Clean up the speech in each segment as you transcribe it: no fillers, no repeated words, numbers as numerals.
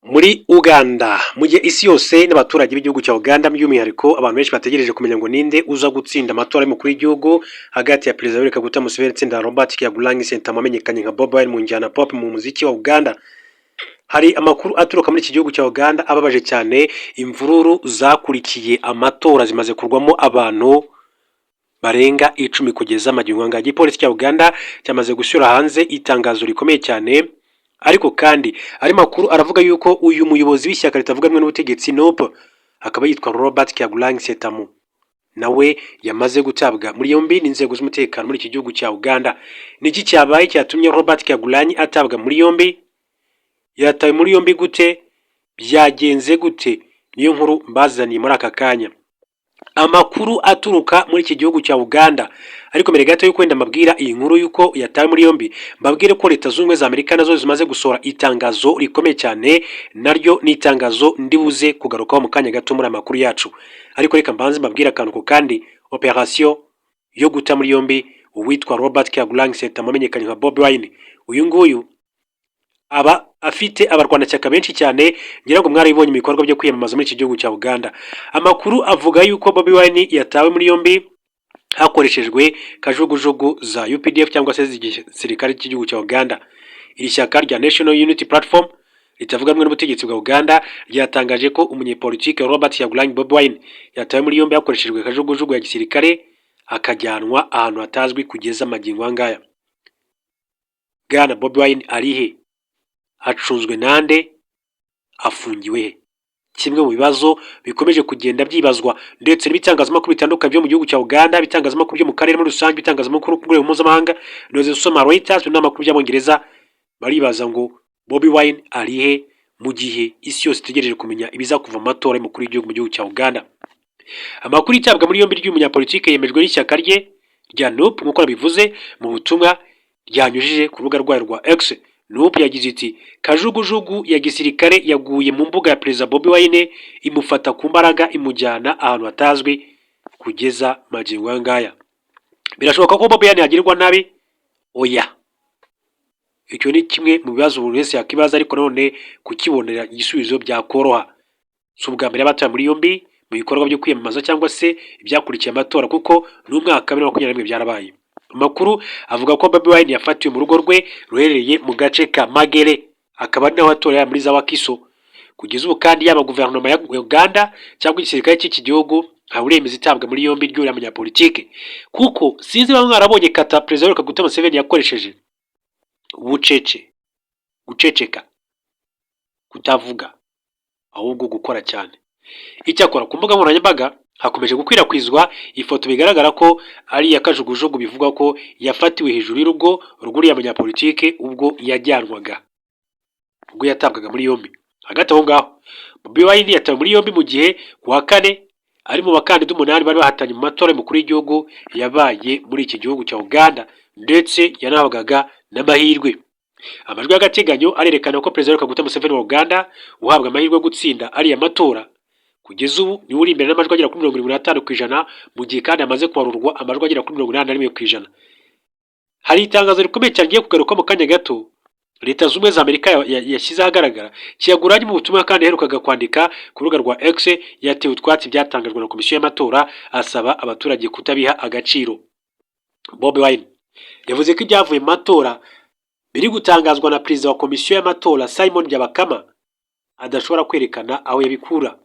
Muri Uganda, mu gihe isi yose n'abaturage b'igihugu cya Uganda by'umwihariko, abantu benshi bategereje kumenya ngo ninde uza gutsinda amatora y'umukuru w'igihugu hagati ya Perezida Yoweri Kaguta Museveni ndetse na Robert Kyagulanyi Ssentamu wamenyekanye nka Bobi Wine mu njyana pop mu muziki wa Uganda. Hari amakuru aturuka muri iki gihugu cya Uganda ababaje cyane. Imvururu zakurikiye amatora zimaze kurwamo abantu barenga 10 kugeza magingo aya. Igipolisi cya Uganda cyamaze gushyira hanze itangazo rikomeye cyane, ariko kandi ari makuru aravuga yuko uyu muyobozi w'ishyaka ritavuga rumwe n'ubutegetsi NUP, akaba yitwa Robert Kyagulanyi Ssentamu, nawe yamaze gutabwa muri yombi n'inzego z'umutekano muri iki gihugu cya Uganda. Niki cyabaye cyatumye Robert Kyagulanyi atabwa muri yombi? Yatawe muri yombi gute? Byagenze gute? Niyo nkuru mbazaniye muri aka kanya, amakuru aturuka muri iki gihugu cya Uganda. Ariko mbere gato y'uko wenda mbabwira iyi nkuru y'uko yatawe muri yombi, mbabwire ko Leta Zunze Ubumwe za Amerika nazo zimaze gusohora itangazo rikomeye cyane. Naryo ni itangazo ndibuze kugarukaho mu kanya gato muri aya makuru yacu, ariko reka mbanze mbabwire akantu ku kandi. Operation yo guta muri yombi uwitwa Robert Kyagulanyi Ssentamu wamenyekanye nka Bobi Wine, uyu nguyu aba afite abarwanashyaka benshi cyane, ngira ngo mwarabibonye mu bikorwa byo kwiyamamaza muri iki gihugu cya Uganda. Amakuru avuga yuko Bobi Wine yatawe muri yombi hakoreshejwe kajugujugu za UPDF cyangwa se z'igisirikare cy'igihugu cya Uganda. Iri shyaka rya National Unity Platform ritavuga rumwe n'ubutegetsi bwa Uganda ryatangaje ko umunyepolitike Robert Kyagulanyi Bobi Wine yatawe muri yombi hakoreshejwe kajugujugu ya gisirikare, akajyanwa ahantu hatazwi kugeza magingo aya ngaya. Bwana Bobi Wine ari he? Acunzwe nande? Afungiwe he? Kimwe mu bibazo bikomeje kugenda byibazwa ndetse n'ibitangazamakuru bitandukanye byo mu gihugu cya Uganda, ibitangazamakuru byo mu karere muri rusange, ibitangazamakuru ku rwego mpuzamahanga, noze usoma Reuters n'amakuru by'Abongereza, baribaza ngo Bobi Wine ari he mu gihe isi yose itegereje kumenya ibiza kuva mu matora y'umukuru w'igihugu mu gihugu cya Uganda. Amakuru y'itabwa muri yombi ry'uyu munyapolitike yemejwe n'ishyaka rye rya NUP, nk'uko nabivuze, mu butumwa ryanyujije ku rubuga rwayo rwa X. NUP yagize iti: "Kajugujugu ya gisirikare yaguye mu mbuga ya Perezida Bobi Wine, imufata ku mbaraga, imujyana ahantu hatazwi kugeza magingo aya ngaya." Birashoboka ko Bobi Wine yagirirwa nabi? Oya, icyo ni kimwe mu bibazo buri wese yakwibaza, ariko nanone kukibonera igisubizo byakoroha. Si ubwa mbere yaba muri yombi mu bikorwa byo kwiyamamaza cyangwa se ibyakurikiye amatora, kuko n'umwaka wa 2021 byarabaye. Amakuru avuga ko Bobi Wine yafatiwe mu rugo rwe ruherereye mu gace ka Magere, akaba ari naho atorera muri za Wakiso. Kugeza ubu kandi, yaba guverinoma ya Uganda cyangwa igisirikare cy'iki gihugu, ntawe uremeza itabwa muri yombi ry'uriya munyapolitike, kuko sinzi bamwe mwarabonye kata Perezida Yoweri Kaguta Museveni yakoresheje: bucece, guceceka, kutavuga ahubwo gukora cyane. Icyakora ku mbuga nkoranyambaga hakomeje gukwirakwizwa ifoto bigaragara ko ari iya kajugujugu bivugwa ko yafatiwe hejuru y'urugo rw'uriya munyapolitike ubwo yajyanwaga, ubwo yatabwaga muri yombi. Hagati aho ngaho, Bobi Wine yatawe muri yombi mu gihe ku wa kane ari mu bakandida umunani bari bahatanye mu matora y'umukuru w'igihugu yabaye muri iki gihugu cya Uganda, ndetse yanahabwaga n'amahirwe. Amajwi y'agateganyo arerekana ko Perezida Yoweri Kaguta Museveni wa Uganda uhabwa amahirwe yo gutsinda ariya matora. Kugeza ubu niwe uri imbere n'amajwi agera kuri 75%, mu gihe kandi amaze kubarurwa amajwi agera kuri 81%. Hari itangazo rikomeye cyane rigiye kugaruka mu kanya gato Leta Zunze Ubumwe za Amerika yashyize ahagaragara. Kyagulanyi, mu butumwa kandi yaherukaga kwandika ku rubuga rwa X, yatewe utwatsi byatangajwe na komisiyo y'amatora, asaba abaturage kutabiha agaciro. Bobi Wine yavuze ko ibyavuye mu matora biri gutangazwa na perezida wa komisiyo y'amatora Simon Byabakama adashobora kwerekana aho yabikura.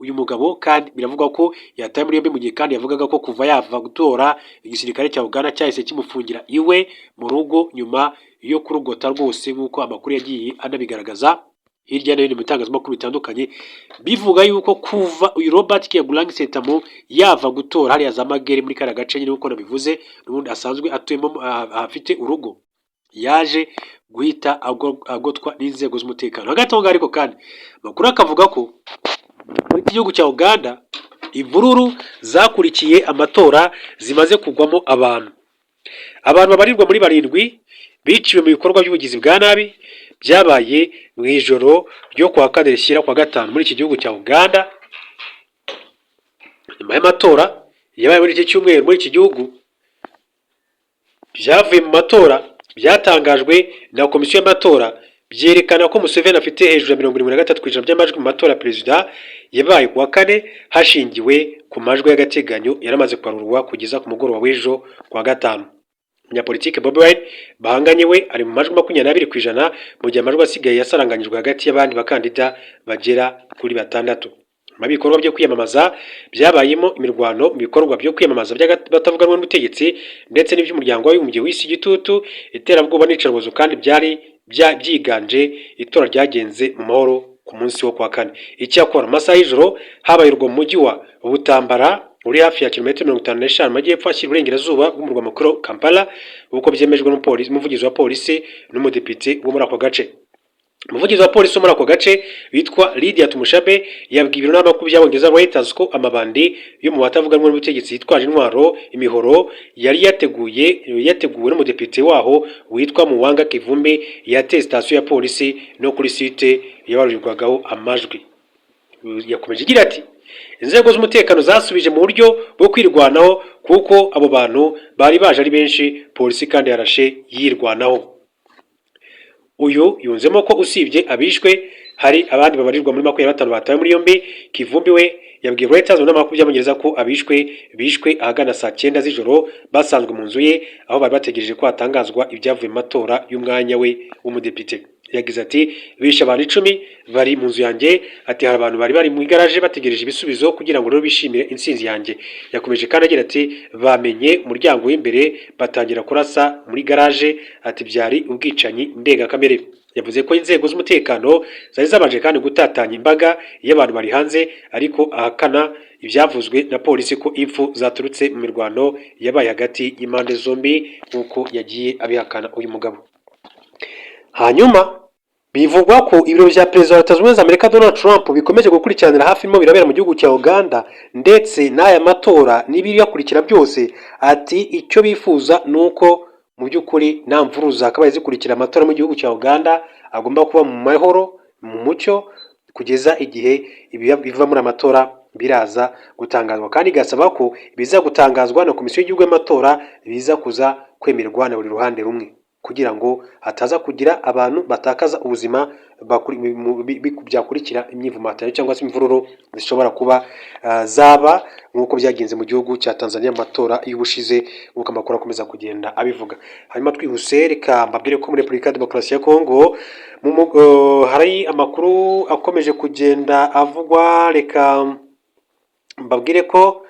Uyu mugabo kandi biravugwa ko yatawe muri yombi mu gihe kandi yavugaga ko kuva yava gutora, igisirikare cya Uganda cyahise kimufungira iwe mu rugo nyuma yo kurugota rwose, nk'uko amakuru yagiye anabigaragaza hirya no hino mu bitangazamakuru bitandukanye, bivuga yuko kuva uyu Robert Kyagulanyi Ssentamu yava gutora hariya za Magere, muri kariya gace nyine nk'uko nabivuze n'ubundi asanzwe atuyemo ahafite urugo, yaje guhita agotwa n'inzego z'umutekano. Hagati aho ngaho ariko kandi, amakuru akavuga ko muri iki gihugu cya Uganda imvururu zakurikiye amatora zimaze kugwamo abantu babarirwa muri barindwi biciwe mu bikorwa by'ubugizi bwa nabi byabaye mu ijoro ryo kuwa kane rishyira kuwa gatanu muri iki gihugu cya Uganda, nyuma y'amatora yabaye muri iki cyumweru muri iki gihugu. Byavuye mu matora byatangajwe na komisiyo y'amatora Byerekana ko Museveni afite hejuru ya 73% by'amajwi mu matora ya perezida yabaye ku wa kane, hashingiwe ku majwi y'agateganyo yaramaze kubarurwa kugeza ku mugoroba w'ejo ku wa gatanu. Umunyapolitike Bobi Wine bahanganye we ari mu majwi 22%, mu gihe amajwi asigaye yasaranganyijwe hagati y'abandi bakandida bagera kuri batandatu. Mu bikorwa byo kwiyamamaza byabayemo imirwano, mu bikorwa byo kwiyamamaza by'abatavuga rumwe n'ubutegetsi ndetse n'iby'Umuryango w'Abibumbye wise igitutu, iterabwoba n'iyicarubozo kandi byari byiganje, itora ryagenze mu mahoro ku munsi wo kuwa kane. Icyakora mu masaha y'ijoro habaye urwo mu mujyi wa Butambala uri hafi ya kilometero 55 amajyepfo ashyira uburengerazuba bw'umurwa mukuru Kampala, nk'uko byemejwe n'umuvugizi wa polisi n'umudepite wo muri ako gace. Umuvugizi wa polisi wo muri ako gace witwa Lydia Tumushabe yabwiye ibiro n'amakuru by'Abongereza Reuters ko amabandi yo mu batavuga rumwe n'ubutegetsi yitwaje intwaro, imihoro, yari yateguye yateguwe n'umudepite waho witwa Muwanga Kivumbi yateye sitasiyo ya polisi no kuri site yabarurirwagaho amajwi. Yakomeje igira ati: "Inzego z'umutekano zasubije mu buryo bwo kwirwanaho kuko abo bantu bari baje ari benshi. Polisi kandi yarashe yirwanaho." Uyu yunzemo ko usibye abishwe hari abandi babarirwa muri 25 batawe muri yombi. Kivumbi we yabwiye Reuters mu n'amakuru by'Abongereza ko abishwe bishwe ahagana saa 9 z'ijoro, basanzwe mu nzu ye aho bari bategereje ko hatangazwa ibyavuye mu matora y'umwanya we w'umudepite. Yagize ati: "Bishe abantu 10 bari mu nzu yanjye." Ati: "Hari abantu bari bari mu igaraje bategereje ibisubizo kugira ngo rero bishimire intsinzi yanjye." Yakomeje kandi agira ati: "Bamenye umuryango w'imbere batangira kurasa muri garaje." Ati: "Byari ubwicanyi ndengakamere." Yavuze ko inzego z'umutekano zari zabanje kandi gutatanya imbaga y'abantu bari hanze, ariko ahakana ibyavuzwe na polisi ko impfu zaturutse mu mirwano yabaye hagati y'impande zombi, nk'uko yagiye abihakana uyu mugabo. Hanyuma bivugwa ko ibiro bya perezida wa Leta Zunze Ubumwe za Amerika Donald Trump bikomeje gukurikiranira hafi irimo birabera mu gihugu cya Uganda ndetse n'aya matora n'ibiyakurikira byose. Ati icyo bifuza ni uko mu by'ukuri nta mvururu zakabaye zikurikira amatora mu gihugu cya Uganda, agomba kuba mu mahoro, mu mucyo, kugeza igihe ibiva muri amatora biraza gutangazwa, kandi igasaba ko ibiza gutangazwa na Komisiyo y'Igihugu y'Amatora biza kuza kwemerwa na buri ruhande rumwe, kugira ngo hataza kugira abantu batakaza ubuzima byakurikira imyivumbagatanyo cyangwa se imvururu zishobora kuba zaba nk'uko byagenze mu gihugu cya Tanzania mu matora y'ubushize, nk'uko amakuru akomeza kugenda abivuga. Hanyuma twihuse, reka mbabwire ko muri Repubulika ya Demokarasi ya Kongo hari amakuru akomeje kugenda avugwa. Reka mbabwire ko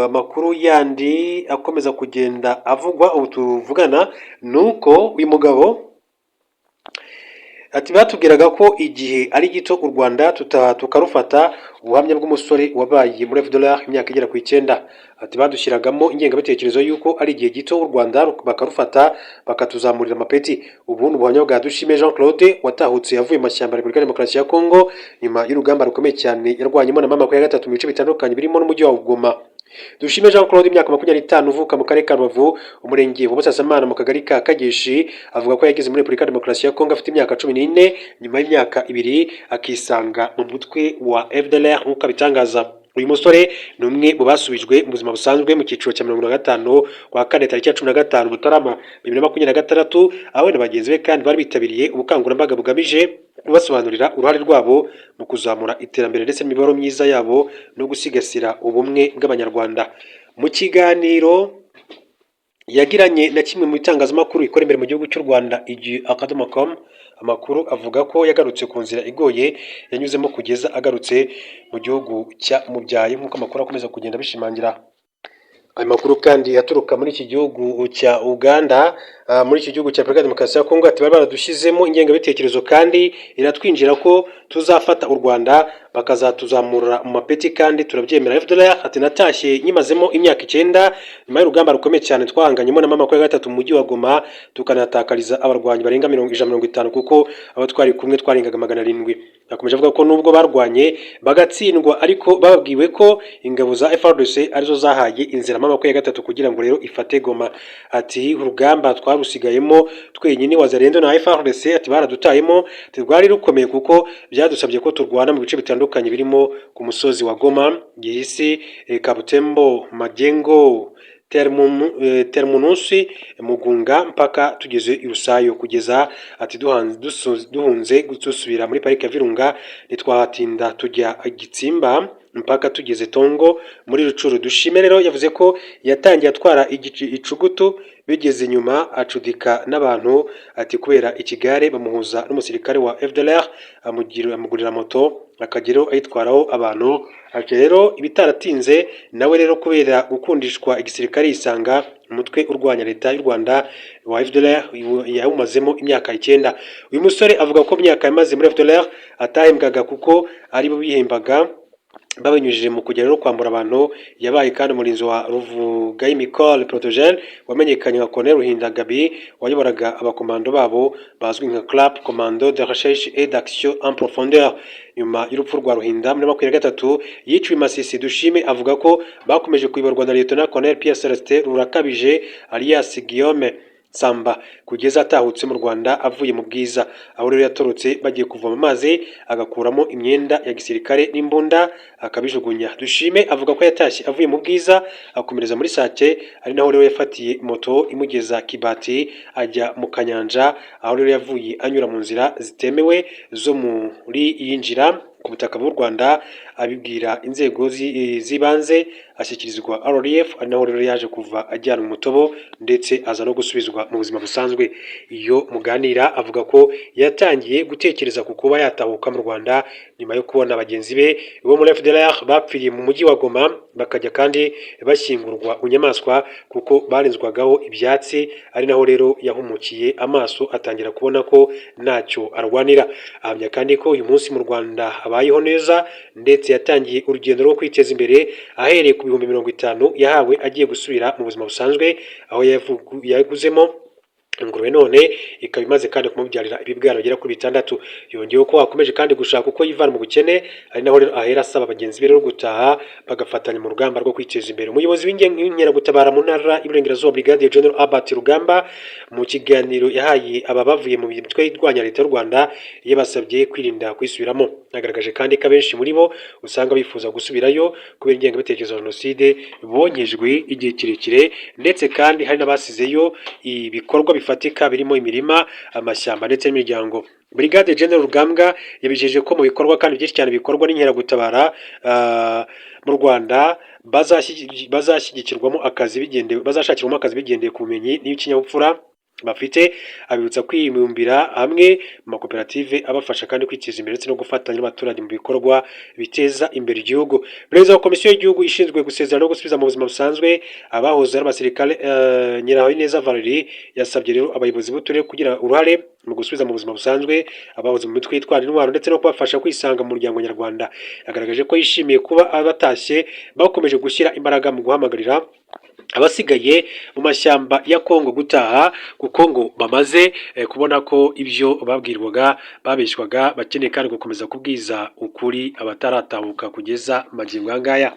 amakuru yandi akomeza kugenda avugwa ubu tuvugana ni uko uyu mugabo ati batubwiraga ko igihe ari gito u Rwanda tukarufata. Ubuhamya bw'umusore wabaye muri FDLR imyaka igera ku 9. Ati badushyiragamo ingengabitekerezo y'uko ari igihe gito u Rwanda bakarufata, bakatuzamurira amapeti. Ubu ni ubuhamya bwa Dushime Jean Claude watahutse avuye mu mashyamba ya Repubulika ya Demokarasi ya Kongo nyuma y'urugamba rukomeye cyane yarwanyemo na mama ya gatatu mu bice bitandukanye birimo n'umujyi wa Goma. Dushime Jean Claude, imyaka 25, uvuka mu karere ka Rubavu, umurenge wa Busasamana, mu kagari ka Kageshi, avuga ko yageze muri Repubulika ya Demokarasi ya Kongo afite imyaka 14, nyuma y'imyaka 2 akisanga mu mutwe wa FDLR nk'uko abitangaza. Uyu musore ni umwe mu basubijwe mu buzima busanzwe mu cyiciro cya 75 kwa kane tariki ya 15 Mutarama 2026, aho na bagenzi be kandi bari bitabiriye ubukangurambaga bugamije kubasobanurira uruhare rwabo mu kuzamura iterambere ndetse n'imibereho myiza yabo no gusigasira ubumwe bw'Abanyarwanda. Mu kiganiro yagiranye na kimwe mu bitangazamakuru bikora imbere mu gihugu cy'u Rwanda, igihe.com, amakuru avuga ko yagarutse ku nzira igoye yanyuzemo kugeza agarutse mu gihugu cyamubyaye, nk'uko amakuru akomeza kugenda abishimangira. Ayo makuru kandi aturuka muri iki gihugu cya Uganda, muri iki gihugu cya Repubulika ya Demokarasi ya Kongo, ati bari baradushyizemo ingengabitekerezo kandi iratwinjira ko tuzafata u Rwanda, bakazatuzamura mu mapeti, kandi turabyemera. FDLR, ati natashye nyimazemo imyaka 9 nyuma y'urugamba rukomeye cyane twahanganyemo na mama ya gatatu mu mujyi wa Goma, tukanatakariza abarwanyi barenga 150, kuko abo twari kumwe twarengaga 700. Yakomeje avuga ko nubwo barwanye bagatsindwa, ariko bababwiwe ko ingabo za FARDC arizo zahaye inzira mama ya gatatu kugira ngo rero ifate Goma. Ati urugamba twarusigayemo twenyine, Wazalendo na FARDC, ati baradutayemo, rwari rukomeye kuko byadusabye ko turwana mu bice bitandukanye birimo ku musozi wa Goma, Gihisi, Kabutembo, Majengo, Terminus Mugunga mpaka tugeze i Rusayo, kugeza ati duhunze dusubira muri parike ya Virunga, ntitwahatinda tujya Gitsimba mpaka tugeze Tongo muri Rucuru. Dushime rero yavuze ko yatangiye atwara icugutu, bigeze inyuma acudika n'abantu, ati kubera ikigare, bamuhuza n'umusirikare wa FDLR amugurira moto, akageraho ayitwaraho abantu. Ati rero ibitaratinze nawe rero kubera gukundishwa igisirikare yisanga umutwe urwanya leta y'u Rwanda wa FDLR, yawumazemo imyaka 9. Uyu musore avuga ko imyaka yamaze muri FDLR atahembwaga kuko aribo bihembaga babinyujije mu kujya rero kwambura abantu. Yabaye kandi umurinzi wa Ruvugayimikore Protogène wamenyekanye nka Colonel Ruhinda Gabi, wayoboraga abakomando babo bazwi nka CRAP, Commando de Recherche et d'Action en Profondeur. Nyuma y'urupfu rwa Ruhinda muri 23 yiciwe i Masisi, Dushime avuga ko bakomeje kuyoborwa na Lieutenant Colonel Pierre Celestin Rurakabije alias Guillaume Samba kugeza atahutse mu Rwanda avuye mu Bwiza, aho rero yatorotse bagiye kuvoma amazi, agakuramo imyenda ya gisirikare n'imbunda akabijugunya. Dushime avuga ko yatashye avuye mu Bwiza akomereza muri Sake, ari naho rero yafatiye moto imugeza Kibati ajya mu Kanyanja, aho rero yavuye anyura mu nzira zitemewe zo muri yinjira ku butaka bw'u Rwanda, abibwira inzego z'ibanze, ashyikirizwa RDF, ari naho rero yaje kuva ajyanwa Mutobo ndetse aza no gusubizwa mu buzima busanzwe. Iyo muganira avuga ko yatangiye gutekereza ku kuba yatahuka mu Rwanda nyuma yo kubona bagenzi be bo muri FDLR bapfiriye mu mujyi wa Goma, bakajya kandi bashyingurwa bunyamaswa kuko barenzwagaho ibyatsi, ari naho rero yahumukiye amaso atangira kubona ko ntacyo arwanira. Ahamya kandi ko uyu munsi mu Rwanda abayeho neza, ndetse yatangiye urugendo rwo kwiteza imbere ahereye ku 50,000 yahawe agiye gusubira mu buzima busanzwe, aho yaguzemo ingurube none ikaba imaze kandi kumubyarira ibibwana bigera kuri bitandatu. Yongeyeho ko akomeje kandi gushaka uko yivana mu bukene, ari naho rero ahera asaba bagenzi be rero gutaha bagafatanya mu rugamba rwo kwiteza imbere. Umuyobozi w'inkeragutabara mu ntara y'Iburengerazuba, Brigadier General Albert Rugamba, mu kiganiro yahaye aba bavuye mu mitwe irwanya leta y'u Rwanda, yabasabye kwirinda kwisubiramo. Yagaragaje kandi ko abenshi muri bo usanga bifuza gusubirayo kubera ingengabitekerezo ya jenoside bongejwe igihe kirekire, ndetse kandi hari n'abasizeyo ibikorwa bifatika birimo imirima, amashyamba ndetse n'imiryango. Brigade General Rugambwa yabijeje ko mu bikorwa kandi byinshi cyane bikorwa n'inkeragutabara mu Rwanda bazashyigikirwamo akazi bigendeye, bazashakirwamo akazi bigendeye ku bumenyi n'ikinyabupfura bafite. Abibutsa kwibumbira hamwe mu makoperative abafasha kandi kwiteza imbere ndetse no gufatanya n'abaturage mu bikorwa biteza imbere igihugu. Perezida wa Komisiyo y'igihugu ishinzwe gusezera no gusubiza mu buzima busanzwe abahoze ari abasirikare, Nyirahabineza Valerie, yasabye rero abayobozi b'uturere kugira uruhare mu gusubiza mu buzima busanzwe abahoze mu mitwe yitwara intwaro ndetse no kubafasha kwisanga mu muryango nyarwanda. Yagaragaje ko yishimiye kuba abatashye bakomeje gushyira imbaraga mu guhamagarira abasigaye mu mashyamba ya Kongo gutaha, kuko ngo bamaze kubona ko ibyo babwirwaga babeshywaga, bakeneye kandi gukomeza kubwiza ukuri abataratahuka kugeza magingo aya ngaya.